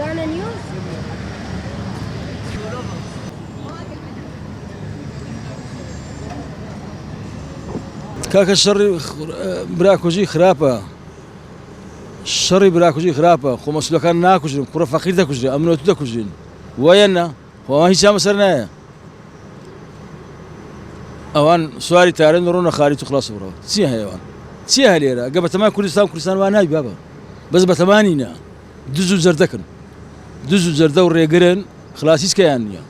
زانا نیوز. کاکە شەڕی براکوژی خراپە شەڕی براکوژی خراپە خۆ مەسولەکان ناکوژن کوڕە فەقیر دەکوژرێ ئەمنۆ تو دەکوژین وایە نا خۆ ئەوان هیچیان بەسەر نایە ئەوان سواری تارن ڕۆنە خاریج و خلاص بڕەوە چی هەیە ئەوان چی هەیە لێرە گە بەتەمای کوردستان کوردستان وا نابی بابە بەس بەتەمانی نا دز و جەردەکن دز و جەردە و ڕێگرن خلاص هیچ کەیان نییە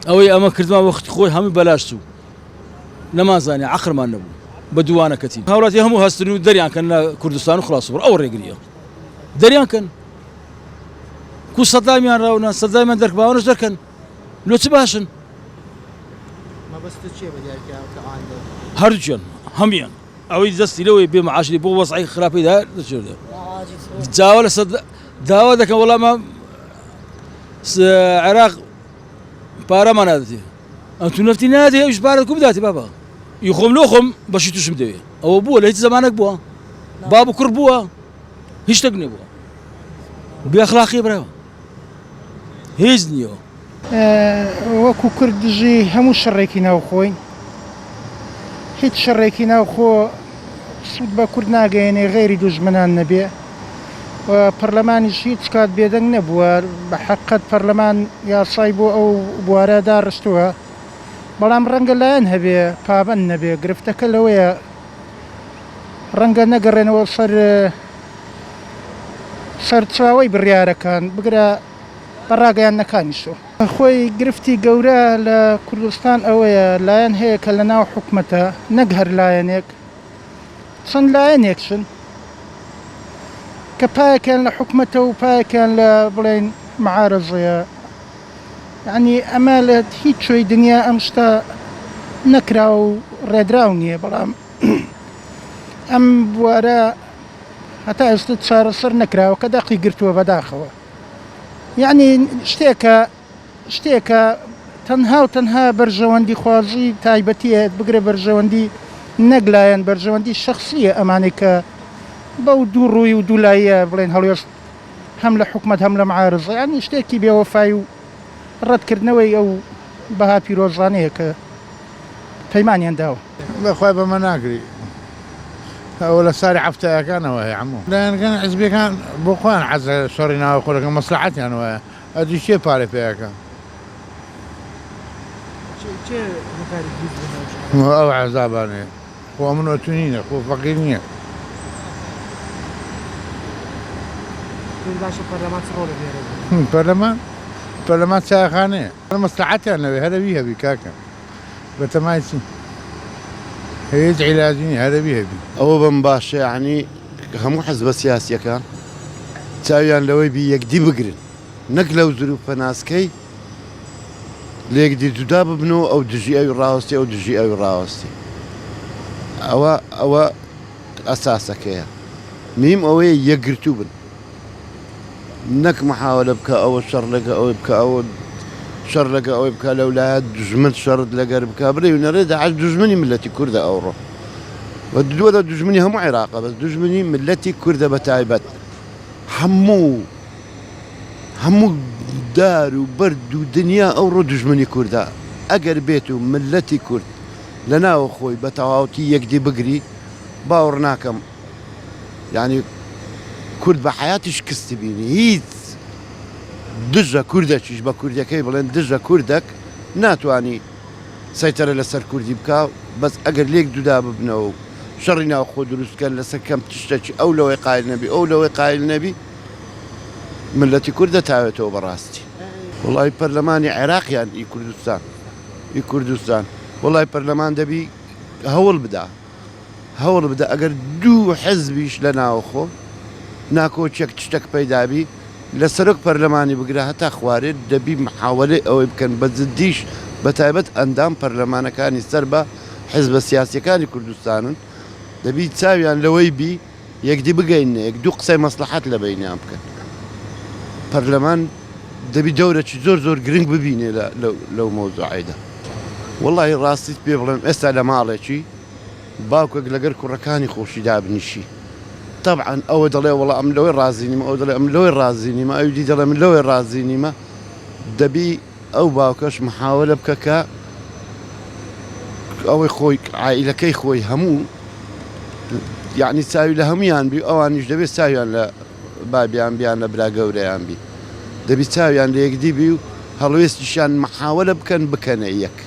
ئەوەی ئەمە کردمان وەختی خۆی هەمووی بەلاش چوو نەمانزانی عەقڵمان نەبوو بە دووانە کەتین هاوڵاتی هەموو هەستن و دەریان کەن لە کوردستان و خلاص بڕ ئەو ڕێگریە دەریان کەن کو سەدامیان ڕاونا سەدامیان دەرک باوەنش دەرکەن لۆ چ باشن هەردووکیان هەموویان ئەوەی دەستی لەوەی بێ معاشی بۆ وەزعی خراپی دا دەچێت داوا لە سەد داوا دەکەن وەڵامە عێراق پارەمان نادەتێ ئەتو نەفتی نادێ ئەویش پارەت کو بداتێ بابا ئی خۆم لۆ خۆم بەشی توشم دەوێ ئەوە بووە لە هیچ زمانێک بووە باب و کوڕ بووە هیچ شتێک نەبووە بێ ئەخلاقیە براوە هیچ نییە. وەکو کورد دژی هەموو شەڕێکی ناوخۆین. هیچ شەڕێکی ناوخۆ سوود بە کورد ناگەیەنێ غەیری دوژمنان نەبێ و پەرلەمانیش هیچ کات بێدەنگ نەبووە. بە حەقیقەت پەرلەمان یاسای بۆ ئەو بوارە داڕشتووە، بەڵام ڕەنگە لایەن هەبێ پابەند نەبێ. گرفتەکە لەوەیە ڕەنگە نەگەڕێنەوە سەر سەرچاوەی بڕیارەکان، بگرە بە ڕاگەیاندنەکانیشەوە. خۆی گرفتی گەورە لە کوردستان ئەوەیە لایەن هەیە کە لە ناو حکومەتە نەک هەر لایەنێک چەند لایەنێکشن کە پایەکیان لە حکومەتە و پایەکیان لە بڵێین معارەزەیە یعنی ئەمە لە هیچ کوێی دنیا ئەم شتە نەکراوە و ڕێدراو نییە بەڵام ئەم بوارە هەتا ئێستا چارەسەر نەکراوە کە دەقی گرتووە بەداخەوە یعنی شتێکە شتێکە تەنها و تەنها بەرژەوەندی خوازی تایبەتیە بگرە بەرژەوەندی نەک لایەن بەرژەوەندی شخصیە ئەمانەی کە بەو دوو ڕووی و دوو لایە بڵێن هەڵوێست هەم لە حکومەت هەم لە معارزە یعنی شتێکی بێوەفای و ڕەتکردنەوەی ئەو بەها پیرۆزانەیە کە پەیمانیان داوە. بەخوای بەمە ناگری ئەوە لە ساری عەفتایەکانەوە هەیە عەمۆ. لایەنەکان حزبیەکان بۆ خۆیان حەز لە شەڕی ناوخۆ دەکەن مەسلەحەتیان وایە ئەدی کێ پارەی پێ ئەکا. ئەو عەزابانەیە خۆ ئەمن ئەتو نینە خۆ فەقیر نیە. پەرلەمان پەرلەمان چایەخانەیە مەسلەحەتیان لەوێ هەرەوی هەبی کاکە. بەتەمای چی هیچ عیلاجی نیە هەرەبی هەبی. ئەوە بەم باشە یەعنی هەموو حزبە سیاسیەکان چاویان لەوەی بی یەکدی بگرن نەک لەو زروفە ناسکەی لێکدی جودا ببن و ئەو دژی ئەوی ڕاوەستی ئەو دژی ئەوی ڕاوەستی ئەوە ئەوە ئەساسەکەیە میم ئەوەیە یەکگرتوو بن. نەک محاوەلە بکە ئەوە شەڕ لەگە ئەوەی بکە ئەوە شەڕ لەگە ئەوەی بکە لەو لایە دوژمن شەڕت لەگەر بکە بڵێ نەرێ داعش دوژمنی ملەتی کوردە ئەوڕۆ و دووە لە دوژمنی هەموو عێراقە بەس دوژمنی ملەتی کوردە بە تایبەت هەموو هەموو دار و بەرد و دنیا ئەوڕۆ دوژمنی کوردە ئەگەر بێت و ملەتی کورد لە ناوە خۆی بە تەواوەتی یەکدی بگری باوەڕ ناکەم یانی کورد بە حەیاتی شکستی بینی هیچ دژە کوردەکیش بە کوردەکەی بڵێن دژە کوردەک ناتوانانی سەیتەرە لەسەر کوردی بکە بەس ئەگەر لێک دوودا ببنەوە و شەڕی ناوخۆ دروستکەن لەسەر کەم تشتێکی ئەو لەوەی قایل نەبی ئەو لەوەی قایل نەبی ملەتی کورد دەتاوێتەوە بەڕاستی. وڵی پەرلەمانی عێراقیان ئی کوردستان ئی کوردستان وڵی پەرلەمان دەبی هەوڵ بدا هەوڵ بدە ئەگەر دوو حزبیش لە ناوخۆ ناکۆکیەک شتەک پەیدا بی لە سەرۆک پەرلەمانی بگرە هەتا خوارێ دەبی محاوەلەی ئەوەی بکەن بە جدیش بە تایبەت ئەندام پەرلەمانەکانی سەر بە حزبە سیاسیەکانی کوردستانن دەبی چاویان لەوەی بی یەکدی بگەینە یەک دوو قسەی مەسلەحەت لە بەینیان بکەن پەرلەمان دەبی دەورەکی زۆر زۆر گرنگ ببینێ لە لەو مەوزوعەیدا. وەڵاهی ڕاستیت پێ بڵێم ئێستا لە ماڵێکی باوکێک لەگەر کوڕەکانی خۆشی دابنیشی. تەبعەن ئەوە دەڵێ وەڵا ئەم لەوەی ڕازی نیمە، ئەو دەڵێ ئەم لەوەی ڕازی نیمە، ئەوی دی دەڵێ من لەوەی ڕازی نیمە، دەبی ئەو باوکەش محاوەلە بکە کە ئەوەی خۆی عائیلەکەی خۆی هەموو یعنی چاوی لە هەمویان بی ئەوانیش دەبێت چاویان لە بابیان بیان لە برا گەورەیان بی دەبی چاویان لە یەکدی بی و هەڵوێستیشیان محاوەلە بکەن بکەنە یەک.